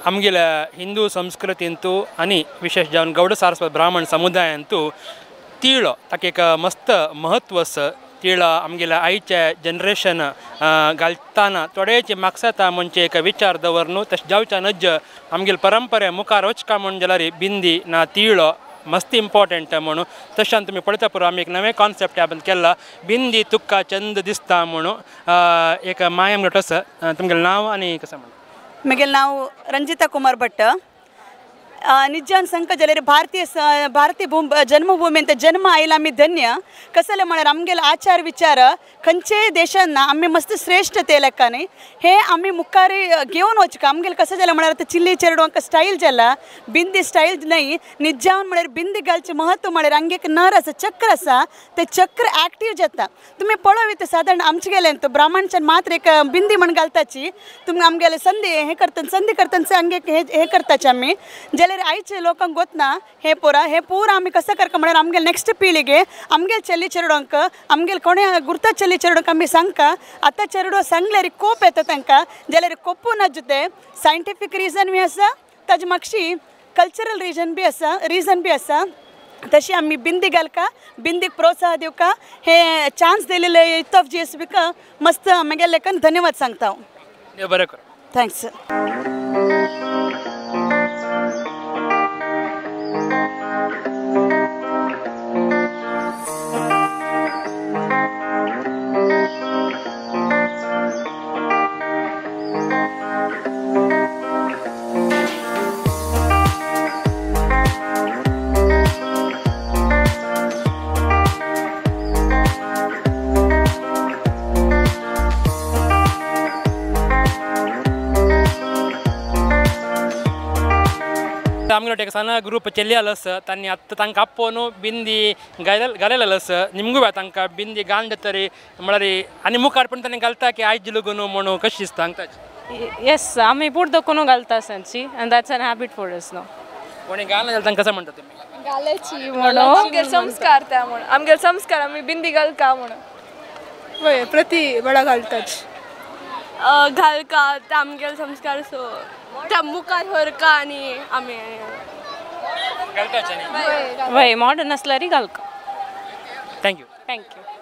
आमगेल्या हिंदू संस्कृतींतू आनी विशेष जावन गौड सारस्वत ब्राह्मण समुदायांतू तिळो ताका एक मस्त महत्व आसा। तिळो आमगेल्या आयच्या जनरेशन घालतना थोडेचे मागसाता म्हणजे एक विचार दवर न्हू तशें जावच्या नज आमगेले परंपरे मुखार वचका म्हूण जाल्यार बिंदी ना तिळो मस्त इम्पॉर्टंट म्हणून तशान तुमी पळयता पुरो आमी एक नवें कॉन्सेप्ट ह्या केला बिंदी तुका चंद दिसता म्हणून एक मायम गट आसा। तुमगेलें नांव आनी कसं म्हणून? म्हगेलें नांव रंजिता कुमार भट्ट। निजान सांगता जाल्यार भारतीय भारतीय जन्मभूमी अंत जन्म आयला आमी धन्य। कसले म्हळ्यार आमगेले आचार विचार खंयचेय देशान ना आमी मस्त श्रेश्ठ ते लेखांनी हे आमी मुखार घेवन वचका। आमगेले कसं जालें म्हळ्यार आतां चिल्ली चेरडुवांक स्टायल जाला बिंदी स्टायल न्हय। निजान म्हळ्यार बिंदी घालचें महत्व म्हळ्यार हांगे एक नर आसा चक्र आसा ते चक्र एक्टीव जाता। तुमी पळोवया सादारण आमचे गेले ब्राह्मणच्यान मात्र एक बिंदी म्हण घालताची तुमी आमगेले संदी हे करतना संदी करतना हांगे हे करताची आमी जाल्यार आयचे लोकांक गोतना हे पोरा हे पूरा आमी कसं करका म्हळ्यार आमगेले नेक्स्ट पिळगे आमगेले चली चेरडुवांक आमगेले कोणे गुर्ता चली चेरडुवांक आमी सांगका आतां चेरडो सांगल्यार कोप येता तांकां जाल्यार कोपू ना जुते सायंटिफीक रिजन बी आसा ताजे मागशी कल्चरल रिजन बी आसा रिजन बी आसा। तशी आमी बिंदी घालका बिंदीक प्रोत्साह दिवका हे चान्स दिलेले इतफ जी एस बीक मस्त म्हगेले लेखन धन्यवाद सांगता हांव। बरें कर thanks. आमगेलो एक सಣ್ಣ ग्रूप ಚೆಲ್ಲಿ ಅಲಸ್ तांणी आतां तांकां आपोवन बिंदी घालेलें आसा निमगू तांकां बिंदी घालून तरी म्हळ्यार आनी मुखार पण तांणी घालता की आयज लग्न म्हणून कशें दिसता सांगता? येस आमी पुर्दकून घालता सांची and that's an habit for us no. कोणी घालना जाल्यार तांकां कसं म्हणटा तुमी? घालायची म्हणून आमगेर संस्कार त्या म्हणून आमगेर संस्कार आमी बिंदी घालका म्हणून वय प्रति वेळा घालताच घालका ते आमगेले संस्कार सो त्या मुखार व्हरका आनी आमी घालताच वय modern आसल्यारय घालका। Thank you. Thank you.